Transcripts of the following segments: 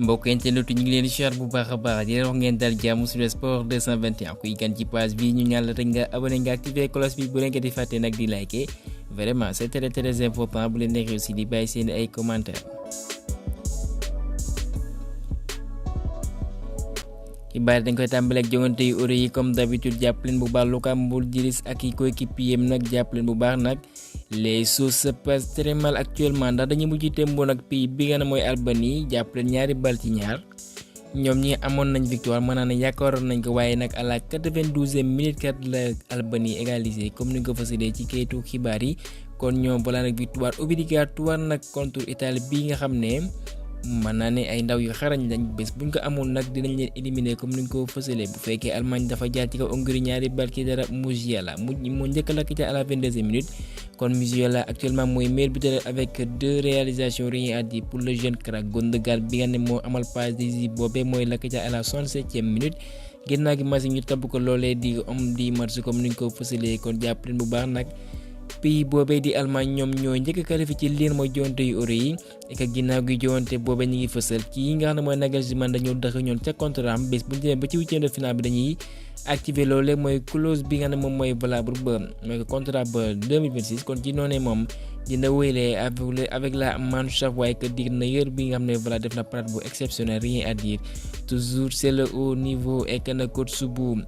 mbokk internet ñu ngi leen di siyaar bu baax a baax di leen wax ngeen dal jàmm sur sport 221 kuy gan ci page bi ñu ñaan la rek nga abonné nga activé cloche bi bu leen ko di fàtte nag di liker vraiment c'est très important bu leen neexee aussi di bàyyi seen ay commentaires. xibaar dañ koy tàmbale ak jongante yu Euro yi comme d'habitude jàpp leen bu baax Luka Modric ak i coéquipier nag jàpp leen bu baax nag les choses se passent très mal actuellement ndax dañu mujj tembo nag pays bi nga ne mooy Albanie jàpp leen ñaari bal ci ñaar ñoom ñi amoon nañ victoire mën naa ne yaakaaroon nañ ko waaye nag à la 92e minute kat la Albanie égalisé comme ni nga ko fësalee ci kayitu xibaar yi kon ñoom balaa nag victoire obligatoire nag contre Italie bi nga xam ne mën naa ne ay ndaw yu xarañ lañ bés buñ ko amul nag dinañ leen éliminer comme ni ñu ko fësalee bu fekkee Allemagne dafa jaar ci kaw Hongrie ñaari bal ci dara Musiala moo njëkk a lakk ca à la 22e minute kon Musiala actuellement mooy meilleur buteur avec 2 réalisations rien à dire pour le jeune crack Gundogan bi nga ne moo amal passe décisive boobee mooy lakk ca à la 67e minute ginnaaw gi match ñu tabb ko loolee di homme du match comme ni ñu ko fësalee kon jàpp leen bu baax nag pays boobee di Allemagne ñoom ñoo njëkk a qualifié ci liir mooy jonte yu Euro yi et ginnaaw gi jonte boobee ñu ngi fësal kii nga xam ne mooy Nagelsmann dañoo dëkk ñoon ca contrat am bés bu ñu demee ba ci huitième de finale bi dañuy activer loolee mooy clause bi nga ne moom mooy valable ba mooy contrat ba 2026 kon ci noonee moom dina wéylee avec la Mannschaft waaye que dig na yër bi nga xam ne voilà def na parade bu exceptionnel rien à dire toujours c'est le haut niveau et que na coach bu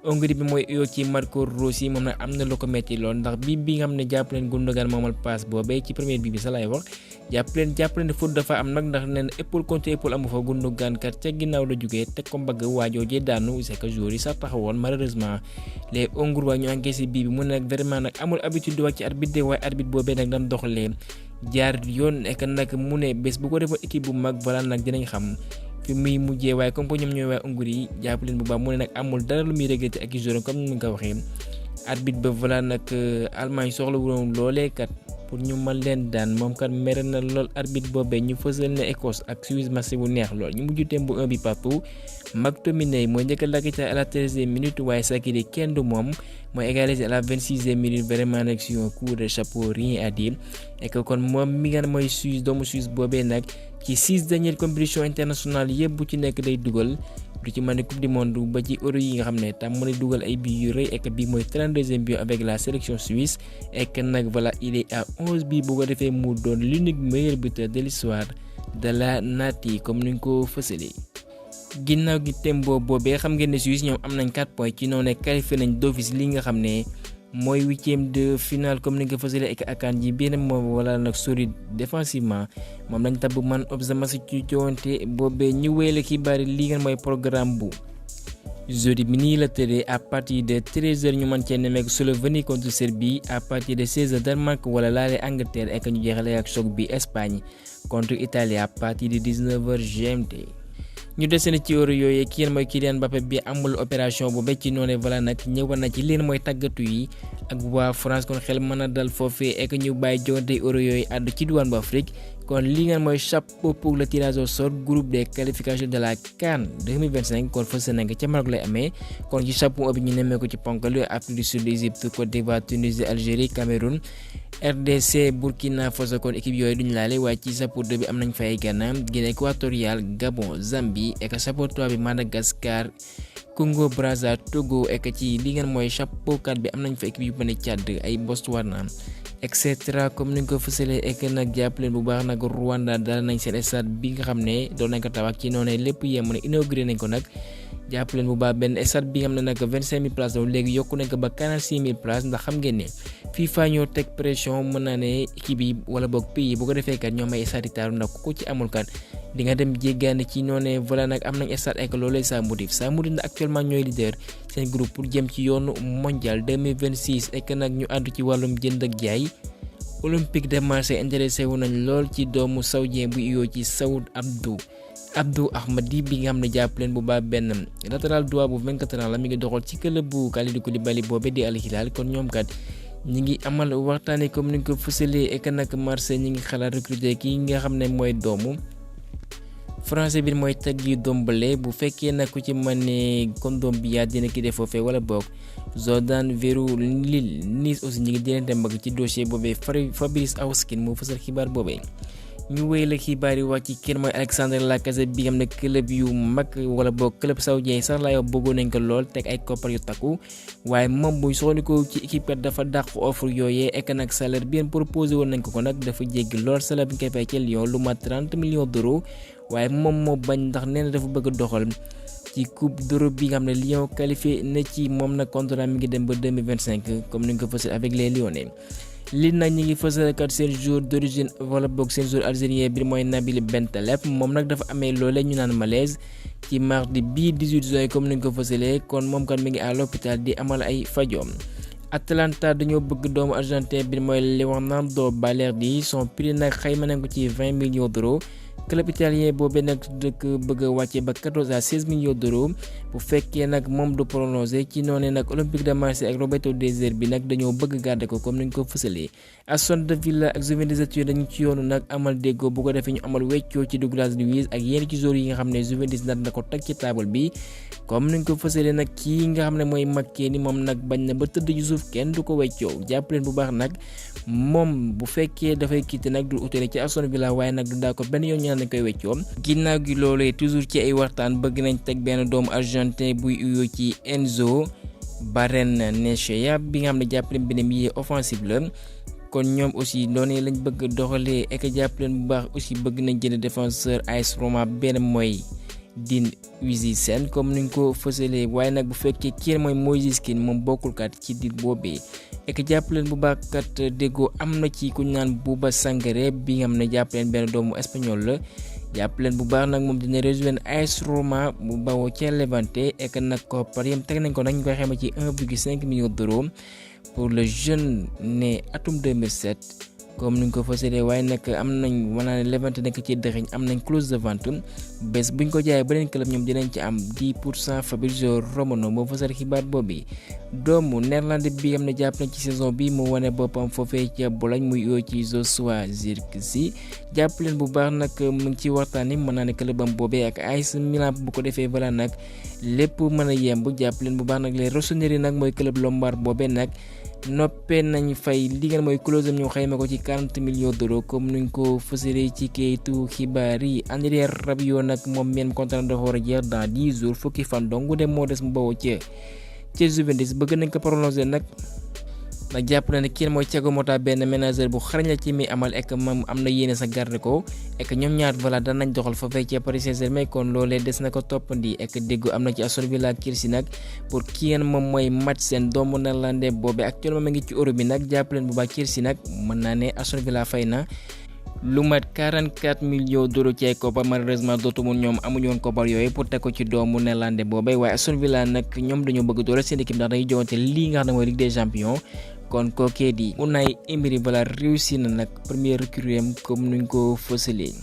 Hongrie bi mooy uyoo ci Marco Rossi moom nag am na lu ko metti lool ndax bi nga xam ne jàpp leen Gundogan moomal passe boobee ci première bi sa lay wax jàpp leen faute dafa am nag ndax nee na épaule contre épaule amu fa Gundogan kat ca ginnaaw la jógee teg ko mbagg waajoojee daanu c'est que joueurs yi sax taxawoon malheureusement les Hongrois ñu encaissé bii bi mu ne nag vraiment nag amul habitude di wax ci arbitre waaye arbitre boobee nag daan doxalee jaar yoon ek nag mu ne bés bu ko defoon équipe bu mag voilà nag dinañ xam fi muy mujjee waaye comme que ñoom ñooy waa Hongrie yi jàpp leen bu baax mu ne nag amul dara lu muy regretté ak i joueurs comme ni nga ko waxee arbitre ba voilà nag Allemagne soxla wuloon loolee kat pour ñu mën leen daan moom kat mere na lool arbitre boobee ñu fësal na Écosse ak Suisse match bu neex lool ñu mujj tembo 1 bi partout McTominay mooy njëkk a lakk ca à la 13e minute waaye Sakiri kenn du moom mooy égalisé à la 26e minute vraiment nag sur un coup de chapeau rien à dire et que kon moom mi nga mooy Suisse doomu Suisse boobee nag ci 6 dernières compétitions internationales yëpp bu ci nekk day dugal du ci mën ne coupe du monde ba ci Euro yi nga xam ne tam mën a dugal ay bii yu rëy et que bii mooy 32e but avec la sélection suisse et que nag voilà il est à 11 bi bu ko defee mu doon l'unique meilleur buteur de l'histoire de la nati comme ni ñu ko fësalee. ginnaaw gi tembo boobee xam ngeen ne Suisse ñoom am nañ 4 points ci noonu qualifié nañ d'office li nga xam ne mooy 8e de finale comme ni nga ko fësalee ak akaan ji benn moom wala nag solide défensivement moom lañ tabb man of the match ci coowante boobee ñu wéyale xibaar yi li ngeen mooy programme bu jeudi bi nii la tëddee à partir de 13h ñu mën cee nemmeeku Slovénie contre Serbie à partir de 16h Danemark wala laale Angleterre ak ñu jeexalee ak choc bi Espagne contre Italie à partir de 19h GMT. ñu desene ci Euro yooyu ki yéen mooy Kylian Mbappé bi amul opération bu becc noonu voilà nag ñëwoon na ci leen mooy tàggatu yi ak waa France kon xel mën a dal foofee ek ñu bàyyi jogante Euro yooyu àddu ci diwaan bu Afrique kon li ngeen mooy chapeau pour le tirage au sort groupe des qualifications de la CAN 2025 kon fës na nga ca Maroc lay amee kon ci chapeau bi ñu nemmee ko ci ponkal Afrique du Sud Égypte Côte d'Ivoire Tunisie Algérie Cameroun RDC Burkina Faso kon équipe yooyu duñu laale waaye ci chapeau 2 bi am nañ fay Ghana Guinée équatoriale Gabon Zambie ek chapeau 3 bi Madagascar Congo Brazza Togo ek ci li ngeen mooy chapeau 4 bi am nañ fa équipe yu mën a Tchad ay Botswana etc comme ni nga ko fësalee ek nag jàppaleen bu baax nag Rwanda dal nañ seen stade bi nga xam ne doon nañ ko tabax ci noonu lépp yem ne inauguré nañ ko nag jàppaleen bu baax benn stade bi nga xam ne nag 25000 places la léegi yokku nañ ko ba 46000 places ndax xam ngeen ne FIFA ñoo teg pression mën naa ne équipe yi wala boog pays bu ko defee kat ñoom ay stade taaru ndax ku ci amul kat di nga dem jéggaane ci noonu voilà nag am nañ stade ak loolee sa motif na actuellement ñooy leader seen groupe pour jëm ci yoonu mondial 2026 ek nag ñu àddu ci wàllum jënd ak jaay Olympique de Marseille intéressé wu nañ lool ci doomu saoudien bu uyoo ci Saoud Abdou Ahmadi bi nga xam ne jàpp leen bu baax benn latéral droit bu 24 ans la mi ngi doxal ci club bu Kalidou Koulibaly boobee di Al Hilal kon ñoom kat ñi ngi amal waxtaanee comme ni nga ko fësalee ek nag Marseille ñi ngi xalaat recruter kii nga xam ne mooy doomu français bi mooy Tanguy Ndombele bu fekkee nag ku ci mën ne Kondogbia dina ki def foofee wala boog Jordan Veretout Lille Nice aussi ñi ngi dinante mbagg ci dossier boobee Fabrice Hawkins moo fësal xibaar boobee ñu wéy la xibaar yi wax ci kenn mooy Alexandre Lacazette bi nga xam ne club yu mag wala boog club saoudien sax laa yow bëggoon nañ ko lool teg ay koppar yu takku waaye moom buy soxla ci équipe dafa dàq offre yooyee ek nag salaire bi proposé woon nañ ko nag dafa jéggi lool salaire bi ñu koy fay ci Lyon lu mat 30 millions d'euros waaye moom moo bañ ndax nee na dafa bëgg a doxal ci coupe d'Europe bi nga xam ne Lyon qualifié na ci moom nag contrat mi ngi dem ba 2025 comme ni nga ko fësal avec les Lyonnais. lii nag ñi ngi fësal kat seen joueur d'origine wala boog seen joueur algérien bi mooy Nabil Bentaleb moom nag dafa amee loolee ñu naan malaise ci mardi bii 18 juin comme ni nga ko fësalee kon moom kat mi ngi à l'hôpital di amal ay fajoom. Atalanta dañoo bëgg doomu argentin bi mooy Leonardo Balerdi son prix nag xayma nañ ko ci 20 millions d'euros. club italien boobee nag dëkk bëgg a wàcce ba 14 à 16 millions d'euros bu fekkee nag moom du prolongé ci noonu nag Olympique de Marseille ak Roberto De Zerbi nag dañoo bëgg garder ko comme ni ñu ko fësalee. Aston Villa ak Juventus dañu ci yoonu nag amal déggoo bu ko defee ñu amal weccoo ci Douglas Luiz ak yenn ci joueurs yi nga xam ne Juventus nag na ko teg ci table bi comme ni ñu ko fësalee nag kii nga xam ne mooy Makkee ni moom nag bañ na ba tëdd ci suuf kenn du ko weccoo jàpp leen bu baax nag moom bu fekkee dafay quitté nag du utile ci Aston Villa waaye nag du daa ko benn yoon dañ koy weccoo ginnaaw gi loolee toujours ci ay waxtaan bëgg nañ teg benn doomu argentin buy uyoo ci Enzo Barrenechea bi nga xam ne jàppaleen bi ne milieu offensif la kon ñoom aussi noonu lañ bëgg doxalee ek jàppaleen bu baax aussi bëgg nañ jënd défenseur AS Roma benn mooy Dean Huijsen comme niñ ko fësalee waaye nag bu fekkee kii mooy Moïse Kean moom bokkul kat ci dit boobee ek jàppaleen bu baax kat déggoo am na ci ku ñu naan Bouba Sangaré bi nga xam ne jàppaleen benn doomu espagnol la jàppaleen bu baax nag moom dina rejoindre AS Roma bu bawoo ca Levante ek nag koppar yam teg nañ ko nag ñu koy xayma ci 1,5 million d'euros pour le jeune né atum 2007 comme ni ñu ko fësalee waaye nag am nañ wanaa ne Levante nekk ci dëxëñ am nañ clause de vente bés buñ ko jaayee beneen club ñoom dinañ ci am 10% Fabrizio Romano moo fësal xibaar boobu doomu néerlandais bi am na jàpp nañ ci saison bi mu wane boppam foofee ca Bologne muy yoo ci Joshua Zirkzee jàpp leen bu baax nag mu ngi ci waxtaan ni mën naa ne clubam boobee ak AS Milan bu ko defee voilà nag lépp mën a yemb jàpp leen bu baax nag les Rossoneri nag mooy club lombard boobee nag noppee nañ fay li ngeen mooy clause am ñu xayma ko ci 40 millions d'euros comme nuñ ko fësalee ci kayitu xibaar yi. André Rabiot nag moom meen contrat dafa war a jeex dans 10 jours fukki fan dong dem moo des mu bawoo ca Juventus bëgg nañ ko prolonger nag jàpp na ne kii mooy Thiago Motta benn manager bu xarañ la ci mi amal ek moom am na yéene sa garder ko ek ñoom ñaar voilà danañ doxal fa fay ci Paris Saint-Germain kon loolee des na ko toppandi ek déggu am na ci Aston Villa ak Chelsea nag pour kii ngeen moom mooy match seen doomu néerlandais boobe actuellement ma ngi ci Europe bi nag jàpp leen bu baax Chelsea nag mën naa ne Aston Villa fay na lu mat 44 millions d'euros ci ay koppar malheureusement Dortmund ñoom amuñu woon koppar yooyu pour teg ko ci doomu néerlandais boobee waaye Aston Villa nag ñoom dañoo bëgg doole seen équipe ndax dañuy joŋante lii nga xam ne mooy Ligue des Champions kon kookee di Unai Emery voilà réussi na nag premier recrue am comme nuñ ko fësalee.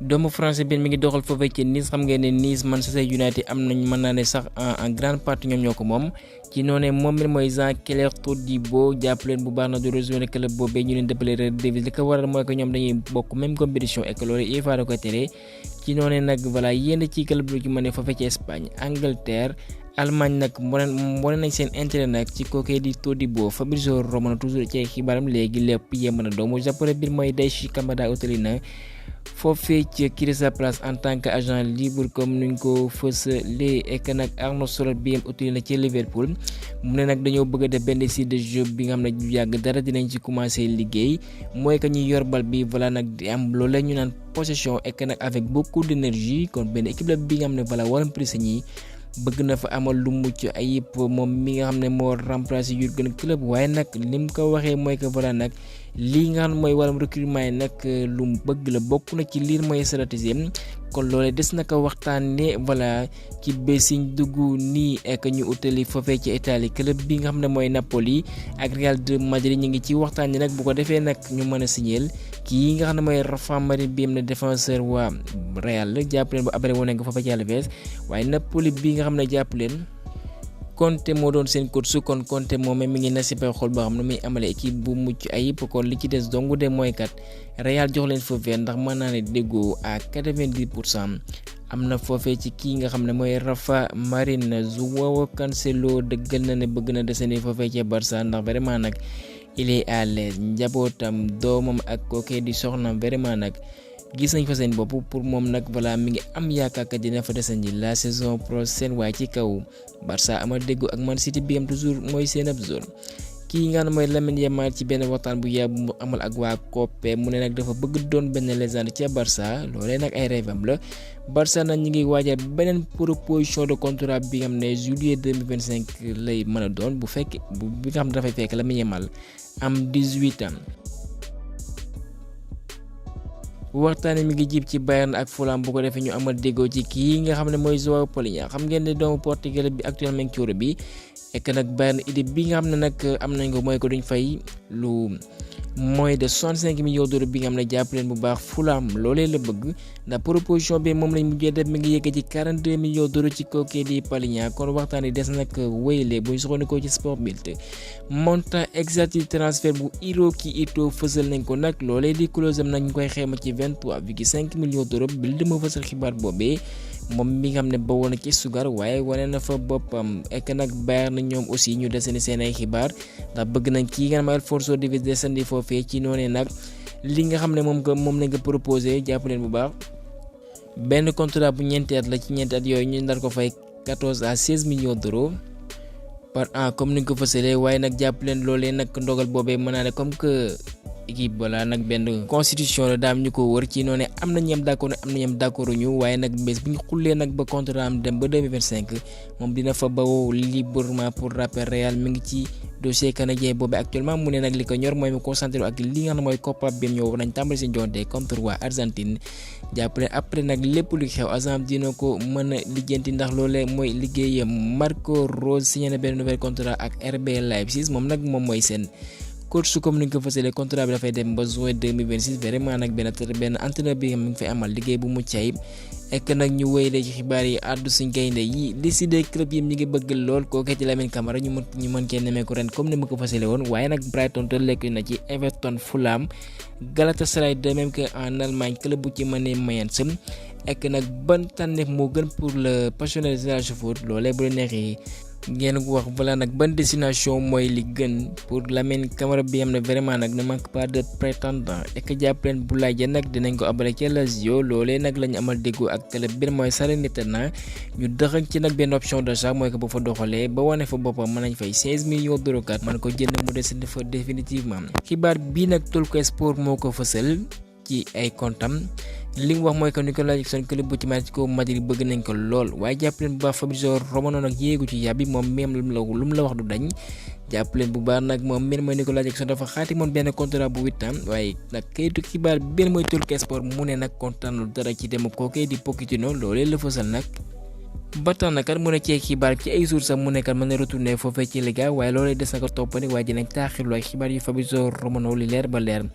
doomu français bi mi ngi doxal foofee ci Nice xam ngeen ne Nice Manchester United am nañ mën naa ne sax en grande partie ñoom ñoo ko moom ci noonee moom mi mooy Jean-Claire Todibo jàpp leen bu baax na du rejoindre club boobee ñu leen dëppale Red Devils li ko waral mooy que ñoom dañuy bokk même compétition et que loolu UEFA da koy tere ci noonee nag voilà yenn ci club lu ci mën a foofee ci Espagne Angleterre Allemagne nag wane nañ seen intérêt nag ci kookee di Todibo Fabrizio Romano toujours ci xibaaram léegi lépp yemb na doomu japonais bi mooy Daichi Kamada utali na foofee ci Crystal Palace en tant que agent libre comme nuñ ko fësalee ek nag Arne Slot bi utali na ci Liverpool mu ne nag dañoo bëgg a def benn site de jeu bi nga xam ne du yàgg dara dinañ ci commencer liggéey mooy que ñuy yor bal bi voilà nag di am loolu la ñu naan possession ek nag avec beaucoup d'énergie kon benn équipe la bi nga xam ne voilà waram prisonnier bëgg na fa amal lu mucc ayib moom mi nga xam ne moo remplacé Jurgen Klopp waaye nag lim ko waxee mooy que voilà nag lii nga xam ne mooy wàllum recrutement yi nag lu mu bëgg la bokk na ci liir mooy stratégie kon loolee des na ko waxtaanee voilà ci bésiñ dugg nii ak ñu utali foofee ci Italie club bi nga xam ne mooy Napoli ak Real de Madrid ñu ngi ci waxtaan nag bu ko defee nag ñu mën a signéel kii nga xam ne mooy Rafa Marin bi am na défenseur waa Real jàpp leen bu abare woon nga foofee ci Alaves waaye Napoli bi nga xam ne jàpp leen Conte moo doon seen coach su kon Conte moom mi ngi nasibay xool boo xam ne muy amale équipe bu mucc ayib kon li ci des dong de mooy kat Real jox leen feu vert ndax mën naa ne déggoo à 90% am na foofee ci kii nga xam ne mooy Rafa Marin Joao Cancelo dëggal na ne bëgg na desandi foofee ci Barça ndax vraiment nag il est à l'aise njabootam doomam ak kookee di soxnaam vraiment nag gis nañ fa seen bopp pour moom nag voilà mi ngi am yaakaar que dina fa desandi la saison prochaine waaye ci kaw Barça ama déggu ak Man City bi am toujours mooy seen ab zone. kii nga xam ne mooy Lamine Yamal ci benn waxtaan bu yàgg mu amal ak waa COPE mu ne nag dafa bëgg doon benn légende ca Barça loolee nag ay rêve am la Barça nag ñu ngi waajal beneen proposition de contrat bi nga xam ne juillet 2025 lay mën a doon bu fekk bi nga xam ne dafay fekk Lamine Yamal am 18 ans. waxtaane mi ngi jib ci Bayern ak Fulham bu ko defee ñu amal déggoo ci kii nga xam ne mooy João Palhinha xam ngeen ne doomu Portugal bi actuellement ci Europe bi ek nag Bayern idée bi nga xam ne nag am nañ ko mooy ko duñ fay lu moins de 65 millions d'euros bi nga xam ne jàpp leen bu baax Fulham loolee la bëgg ndax proposition bi moom lañ mujjee def mi ngi yëkk ci 42 millions d'euros ci kookee di Palhinha kon waxtaan yi des nag wéyle buñ soxandikoo ci Sport Bild montant exact ci transfert bu Hiroki Ito fësal nañ ko nag loolee di clause am nag ñu koy xayma ci 23,5 millions d'euros Bild moo fësal xibaar boobee moom mi nga xam ne ba woon ci Stuttgart waaye wane na fa boppam ek nag Bayern na ñoom aussi ñu desandi seen ay xibaar ndax bëgg nañ kii nga xam ne Alphonso Davies desandi foofee ci noonee nag li nga xam ne moom lañ ko proposé jàpp leen bu baax benn contrat bu ñeenti at la ci ñeenti at yooyu ñu ndar ko fay 14 à 16 millions d'euros par an comme ni ñu ko fësalee waaye nag jàpp leen loolee nag ndogal boobee mën naa ne comme que équipe balaa nag benn constitution la daam ñu ko wër ci noonu am na ñam d'accord am na ñam d'accord ñu waaye nag bés bu ñu xullee nag ba contrat am dem ba 2025 moom dina fa bawoo librement pour rappel Real mi ngi ci dossier canadien boobu actuellement mu ne nag li ko ñor mooy mu concentré ak li nga xam ne mooy Copa bi ñëw war nañ tàmbali si jonte contre waa Argentine jàppale après nag lépp lu xew agent dina ko mën a lijjanti ndax loolee mooy liggéeyam. Marco Rose signé na benn nouvel contrat ak RB Leipzig moom nag moom mooy seen coach su comme ni nga ko fësalee contrat bi dafay dem ba juin 2026 vraiment nag benn entraîneur bi mi ngi fay amal liggéey bu mucc ayib ek nag ñu wéyale ci xibaar yi àddu suñ gaynde yi décidé club yi ñu ngi bëgg lool kooku ci Lamine Camara ñu mën cee nemmeeku ren comme ni ma ko fësalee woon waaye nag Brighton te lekk na ci Everton, Fulham, Galatasaray de même que en Allemagne club bu ci mënee Mayence ek nag ban tànneef moo gën pour le passionné de foot loolee bu la neexee ngeen wax voilà nag ban destination mooy li gën pour Lamine Camara bi am na vraiment nag ne manque pas de prétendant et que jàpp leen bu laajee nag dinañ ko abale ci Lazio loolee nag la ñu amal déggoo ak club bi mooy Salernitana ñu dëxañ ci nag benn option d'achat mooy que bu fa doxalee ba wane fa boppam mën nañ fay 16 millions d'euros kat mën ko jënd mu des fa définitivement. xibaar bii nag Talk Sport moo ko fësal ci ay kontam li mu wax mooy que Nicolas Jackson club bu ci Atlético Madrid bëgg nañ ko lool waaye jàpp leen bu baax Fabrizio Romano nag yéegu ci yàbbi moom même lu mu la wax du dañ jàpp leen bu baax nag moom mbir mooy Nicolas Jackson dafa xaati moon benn contrat bu 8 ans waaye nag kayitu xibaar benn mooy Talk Sport mu ne nag kontaanul dara ci dem kookee di Pochettino loolee la fësal nag ba tax na kat mu ne ci xibaar ci ay jours sax mu ne kat mën na retourner foofee ci Liga waaye loolee des na ko toppandi waaye dinañ taaxirlu ak xibaar yu Fabrizio Romano li leer ba leer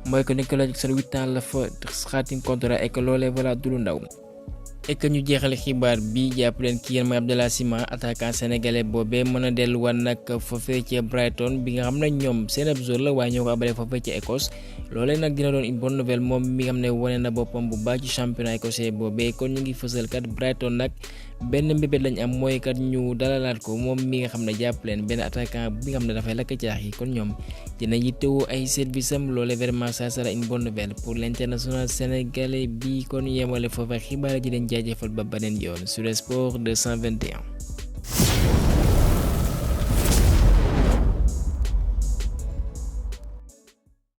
mooy que Nicolas Jackson 8 ans la fa xaatim contrat et que loolee voilà du lu ndaw. et que ñu jeexale xibaar bi jàpp leen ki yéen mooy Abdallah Sima attaquant sénégalais boobee mën a delluwaat nag foofee ci Brighton bi nga xam ne ñoom seen ab joueur la waaye ñoo ko abalee foofee ci Écosse loolee nag dina doon une bonne nouvelle moom mi nga xam ne wane na boppam bu baax ci championnat écossais boobee kon ñu ngi fësal kat Brighton nag benn mbébét lañ am mooy kat ñu dalalaat ko moom mi nga xam ne jàpp leen benn attaquant bi nga xam ne dafay lakk caax yi kon ñoom dina yittewoo ay service am loolee vraiment ça sera une bonne nouvelle pour l'international sénégalais bi kon yemale foofa xibaar ji leen jaajëfal ba beneen yoon sur le sport 221.